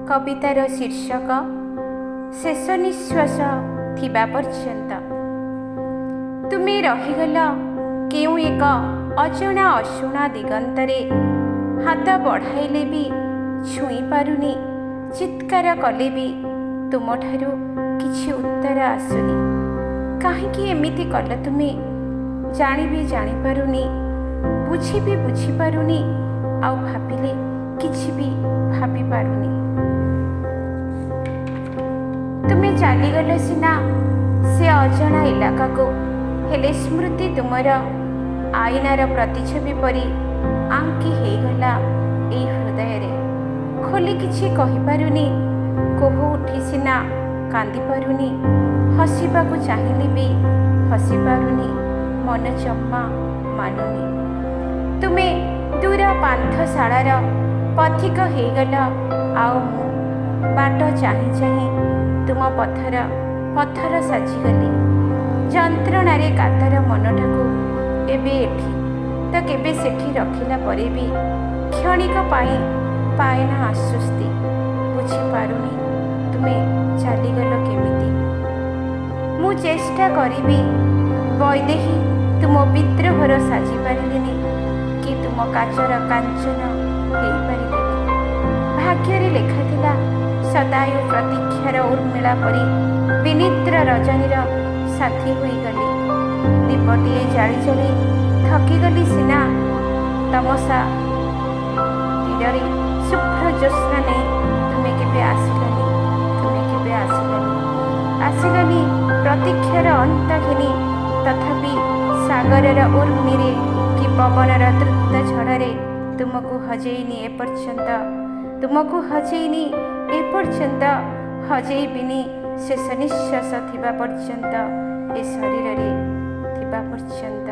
କବିତାର ଶୀର୍ଷକ ଶେଷ ନିଶ୍ୱାସ ଥିବା ପର୍ଯ୍ୟନ୍ତ। ତୁମେ ରହିଗଲ କେଉଁ ଏକ ଅଜଣା ଅଶୁଣା ଦିଗନ୍ତରେ। ହାତ ବଢ଼ାଇଲେ ବି ଛୁଇଁ ପାରୁନି, ଚିତ୍କାର କଲେ ବି ତୁମଠାରୁ କିଛି ଉତ୍ତର ଆସୁନି। କାହିଁକି ଏମିତି କଲ ତୁମେ, ଜାଣିବି ଜାଣିପାରୁନି, ବୁଝିବି ବୁଝିପାରୁନି, ଆଉ ଭାବିଲେ କିଛି ବି ଭାବିପାରୁନି। ତୁମେ ଚାଲିଗଲ ସିନା ସେ ଅଜଣା ଇଲାକାକୁ, ହେଲେ ସ୍ମୃତି ତୁମର ଆଇନାର ପ୍ରତିଛବି ପରି ଆଙ୍କି ହେଇଗଲା ଏଇ ହୃଦୟରେ। ଖୋଲି କିଛି କହିପାରୁନି, କୋହ ଉଠି ସିନା କାନ୍ଦିପାରୁନି, ହସିବାକୁ ଚାହିଁଲେ ବି ହସିପାରୁନି, ମନ ଜମା ମାନୁନି। ତୁମେ ଦୂର ପାନ୍ଥଶାଳାର ପଥିକ ହେଇଗଲ, ଆଉ ମୁଁ ବାଟ ଚାହିଁ ଚାହିଁ ତୁମ ପଥର ପଥର ସାଜିଗଲି। ଯନ୍ତ୍ରଣାରେ କାତର ମନଟାକୁ ଏବେ ଏଠି ତ କେବେ ସେଠି ରଖିଲା ପରେ ବି କ୍ଷଣିକ ପାଇଁ ପାଏନା ଆଶ୍ୱସ୍ତି। ବୁଝିପାରୁନି ତୁମେ ଚାଲିଗଲ କେମିତି। ମୁଁ ଚେଷ୍ଟା କରିବି ବୈଦେହୀ ତୁମ ବିଦ୍ରୋହର ସାଜିପାରିଲିନି କି ତୁମ କାଚର କାଞ୍ଚନ ହେଇପାରିଲିନି। ଭାଗ୍ୟରେ ଲେଖାଥିଲା ସଦାୟୁ ପ୍ରତୀକ୍ଷାର ଉର୍ମିଳା ପରି ବିନିଦ୍ର ରଜନୀର ସାଥୀ ହୋଇଗଲି। ଦୀପଟିଏ ଜାଳି ଜାଳି ଥକିଗଲି ସିନା, ତମସା ତୀରରେ ଶୁଭ୍ର ଜ୍ୟୋତ୍ସ୍ନା ନେଇ ତୁମେ କେବେ ଆସିଲନି, ତୁମେ କେବେ ଆସିଲନି, ଆସିଲନି। ପ୍ରତୀକ୍ଷାର ଅନ୍ତ ଘେନି ତଥାପି ସାଗରର ଉର୍ମିରେ କି ପବନର ଦ୍ରୁତ ଝଡ଼ରେ ତୁମକୁ ହଜେଇନି ଏପର୍ଯ୍ୟନ୍ତ, ତୁମକୁ ହଜେଇନି ଏପର୍ଯ୍ୟନ୍ତ, ହଜେଇବିନି ଶେଷ ନିଶ୍ୱାସ ଥିବା ପର୍ଯ୍ୟନ୍ତ, ଏ ଶରୀରରେ ଥିବା ପର୍ଯ୍ୟନ୍ତ।